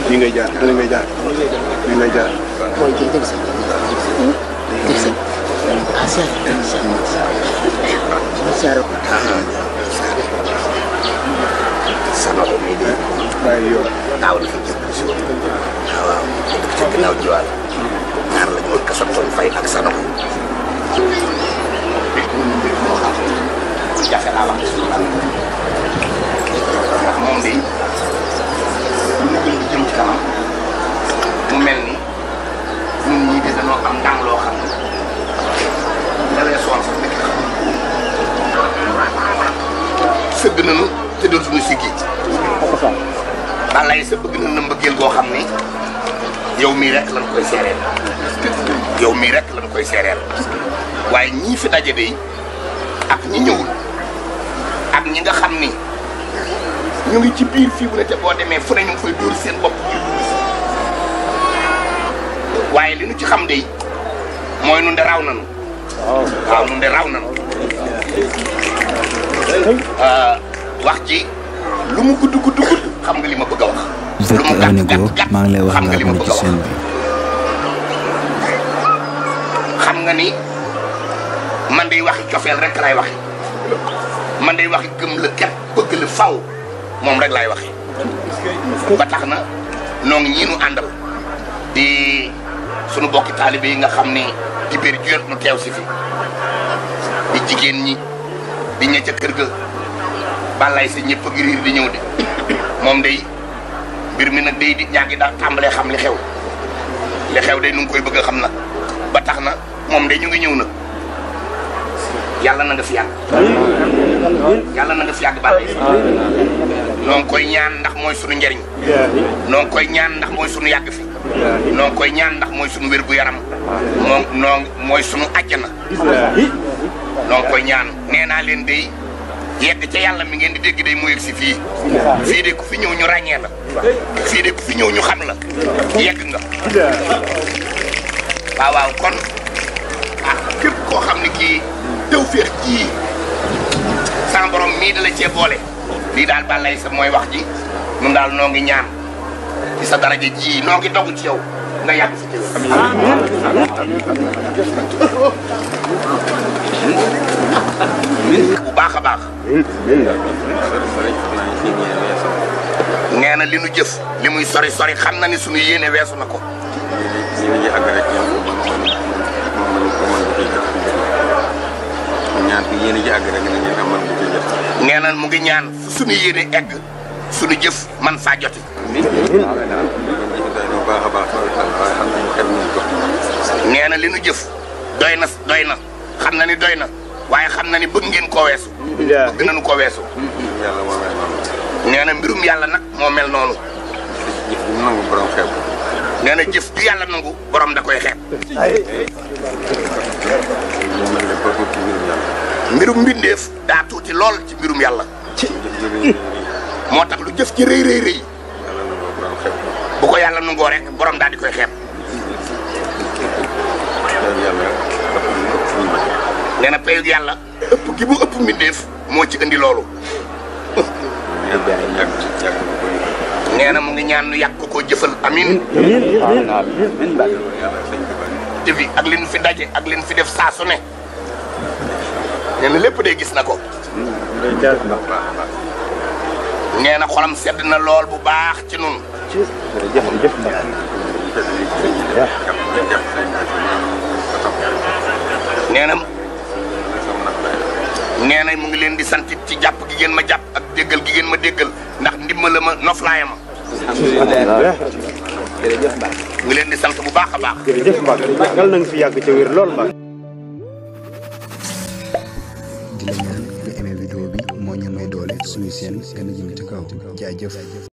nii ngay jaar nii ngay jaar nii ngay jaar. mooy jërëjëf sëñ bi jërëjëf sëñ Sanoxo mii de bàyyi yoon. daaw la fi jëm si woon waaw dëkk ci ginnaaw jiwaal ñaar la ñu woon Kasaptoon Faye ak Sanoxo moo xam jafe laa wax suñu àll ndax moom de lu mu gën di jëm ci kanam mu mel ni ñun ñii de dañoo am ndàng loo xam ne da lay soon sax nekk sëgg nañu te dootuñu siggi balay sa bëgg na mbëggeel goo xam ni yow mii rek lañ koy seereel yow mii rek lañ koy seereel waaye ñii fi daje de ak ñi ñëwul ak ñi nga xam ni ñu ngi ci biir fii bu ne te boo demee fu ne ñu ngi koy dóor seen bopp waaye li ñu ci xam de mooy nun de raw nañu waaw nun de raw nañu wax ji lu mu gudd gudd gudd xam nga li ma bëgg a wax. lu mu gàtt gàtt gàtt maa ngi lay wax xam nga li ma nga bëgg a ci wax. chaîne bi. xam nga ni man day waxi cofeel rek lay waxi man day waxi gëm la ket bëgg la faw moom rek lay waxi ba tax na noo ngi ñii nu àndal di sunu bokki taalibe yi nga xam ni dibéer juyet nu teew si fi di jigéen ñi di ña ca kër ga balay sa ñëpp a ngi riir di ñëw de moom day mbir mi nag day di ñaa ngi daal tàmbalee xam li xew day nu ngi koy bëgg a xam nag ba tax na moom day ñu ngi ñëw nag yàlla na nga fi yàgg yàlla na nga fi yàgg balay noo ngi koy ñaan ndax mooy sunu njariñ noo ngi koy ñaan ndax mooy sunu yàgg fi noo ngi koy ñaan ndax mooy sunu wér gu yaram mooy sunu àjjana noo ngi koy ñaan nee naa leen day yegg ca yàlla mi ngeen di dégg day mu yegg si fii fii de ku fi ñëw ñu ràññee la fii de ku fi ñëw ñu xam la yegg nga waaw waaw kon ah képp koo xam ne kii tew féex ji sama borom mii da la cee boole lii daal balay sa mooy wax ji nun daal noo ngi ñaan ci sa daraja ji noo ngi dogu ci yow nga yàgg fi teew bu baax a baax nee na li nu jëf li muy sori sori xam na ni sunu yéene weesu na ko nee na mu ngi ñaan fu sunu yéene egg sunu jëf man faa joti nee na li nu jëf doy na xam na ni doy na waaye xam na ni bëgg ngeen koo weesu bëgg nañu koo weesu nee na mbirum yàlla nag moo mel noonu nee na jëf du yàlla nangu borom da koy xeeb mbirum mbindeef daa tuuti lool ci mbirum yàlla moo tax lu jëf ci rëy rëy rëy bu ko yàlla nangoo rek borom daal di koy xeeb nee na payug yàlla ëpp gi bu ëpp mbindeef moo ci indi loolu nee na mu ngi ñaan nu yàgg ko jëfal amin te fi ak li nu fi daje ak li nu fi def saa su ne nee na lépp de gis na ko nee na xolam sedd na lool bu baax ci nun nee na mu ngi leen di sant ci jàpp gi ngeen ma jàpp ak déggal gi ngeen ma déggal ndax ndimbala ma noflaaya ma mu ngi leen di sant bu baax a baax jërëjëf Mbacke yàlla na nga fi yàgg ca wér lool Mbacke. di la ñaan nga aimé vidéo bi moo ñu may doole suñu seen gën a jëm ci kaw jaajëf